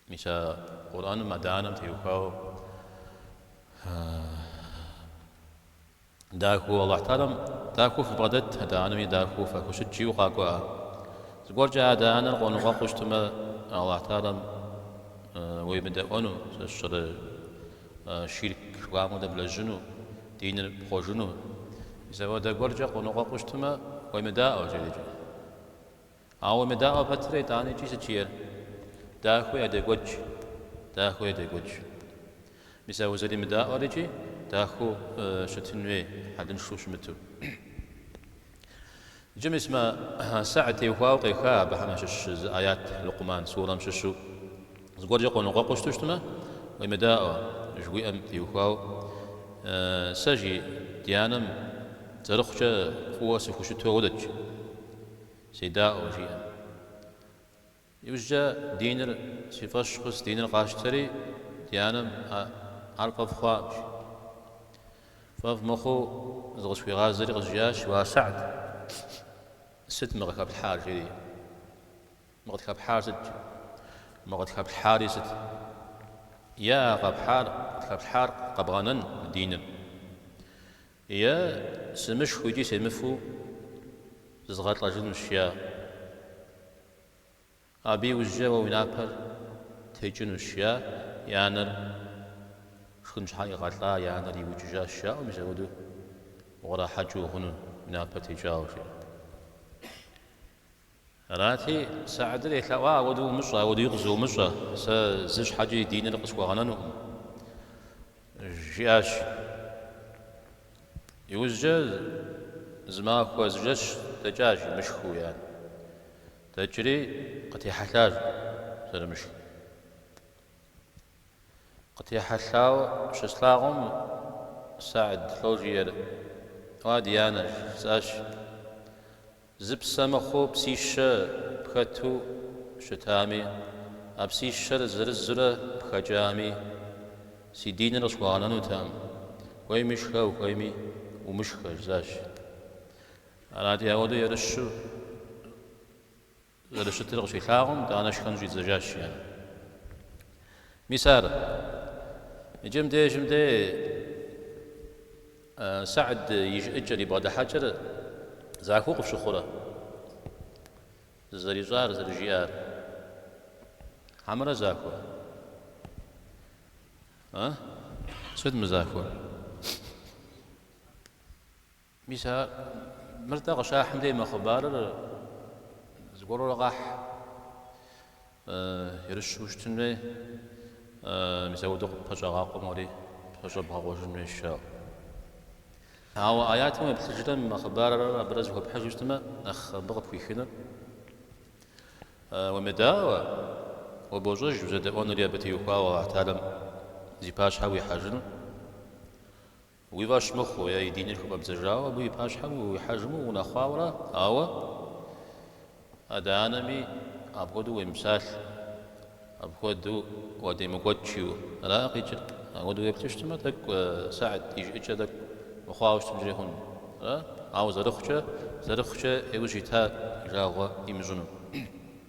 Мис а Къурӏэным адэ-анэм теухуауэ дахэу Алыхь Тэхьэлам дахэу фыбгъэдэт, адэ-анэми дахэу фахущыт жиӏэу къакӏуэӏэ. Зыгуэркӏэ адэ-анэр къоныкъуэкъуу щытмэ, Алыхь Тэхьэлам уемыдэӏуэну, сэ сщӏэрэ ширк жыхуаӏэм хуэдэ блэжьыну, диныр пхъуэжыну. Мис апхуэдэ гуэркӏэ къоныкъуэкъуу щытмэ, уемыдаӏуэ жери. Ауэ уемыдаӏуэ пэтрэ итӏанэ икӏи сыт жиӏэр? Дахэу ядекӏуэкӏ, дахэу ядекӏуэкӏ. Мис а узэремыдаӏуэр икӏи дахэу щытын хуей, хьэлыншэу щымыту. Иджы мис мы Сэгьд теухуауэ къеха абыхэм ящыщ зы аят Лукъман сурэм щыщу зыгуэркӏэ къоныкъуэкъуу щыту щытмэ, уемыдаӏуэ жыхуиӏэм теухуауэ сэ жи ди анэм зэрыхъукӏэ фӏыуэ сыхущыту ауэдэт. Седаӏуэу жиӏэм. Иужькӏэ диныр си фӏэщ хъус, диныр къасщтэри, ди анэм ар фӏэфӏ хъуакъым, жи. Фӏэфӏ мыхъуу зыкъысхуигъазэри къызжиӏащ, Уа Сэгьд, сыт мы къыхэплъхьар, жери. Мы къытхэплъхьар сыт? Мы къытхэплъхьари сыт? Е а къэпхьар, къытхэплъхьар къэбгъэнэн мы диныр? Е сымышхыу икӏи семыфэу зызгъэлӏэжынущ, жиӏа. Абы иужькӏэ уэ уи напэр текӏынущ, жиӏа, и анэр шхын щхьэ игъэлӏа, и анэр иукӏыжащ, жаӏэу мис апхуэдэу укърахьэкӏыу ухъуну, уи напэр текӏауэ, жиӏа. Арати, Сэгьдыр елъэӏуа, ауэдэу умыщӏэ, ауэдэуи къызумыщӏэ, сэ зы щхьэкӏи диныр къысхуэгъэнэнукъым, жиӏащ. Иужькӏэ зы махуэ, зы жэщ дэкӏащ, мышхыу и анэр. Дэкӏри къытехьэлъащ зэрымышхыр. Къытехьэлъауэ щыслъагъум, Сэгьд лӏо жиӏэр, Уа, ди анэ, жысӏащ. Зы псэ мыхъуу псищэ пхэту щытами, а псищэр зырызурэ пхэкӏами, си диныр къысхуэгъэнэнутэкъым. Ухуейми шхэ, ухуейми умышхэ, жысӏащ. Арати, ауэдэу ерыщу зэрыщытыр къыщилъагъум, итӏанэ шхэн щӏидзэжащ, жиӏэ. Мис ар. Иджы мыбдежым де Сэгьд и жыӏэкӏэр, и бгъэдыхьэкӏэр захуэу къыфщыхъурэ? Зызэрищӏар, зэрыжиӏар. Хьэмэрэ захуэ? А? Сыт мызахуэр? Мис ар, мыр-тӏэ къыщахьым дей мы хъыбарыр зыгуэрурэ къахь ерыщу щытын хуей, мис ауэдэу къыппэщӏагъакъуэм уэри пэщӏэбгъэкъуэжын хуейщ, жаӏэу. Ауэ аятым уеплъыжрэ мы хъыбарыр абырэ зэхуэпхьыжу щытмэ, нэхъ абы къыпхуихынур уемыдаӏуэ, уэ бощӏэж узэдэӏуэнури абы теухуауэ Алыхь Тэхьэлам зи пащхьэ уихьэжыну. Уи фӏэщ мыхъуу е и диныр хыфӏэбдзэжауэ абы и пащхьэм уихьэжмэ уунэхъуауэра, ауэ адэ-анэми апхуэдэу уемыпсалъ, апхуэдэу уадемыкӏуэкӏ жиӏэу ара къикӏыр. Апхуэдэу уеплъу щытмэ, тӏэкӏу Сэгьд и жыӏэкӏэ тӏэкӏу мыхъуауэ щытынкӏэри хъун, ара? Ауэ зэрыхъукӏэ, зэрыхъукӏэ иужь ита и жагъуэ имыщӏыну.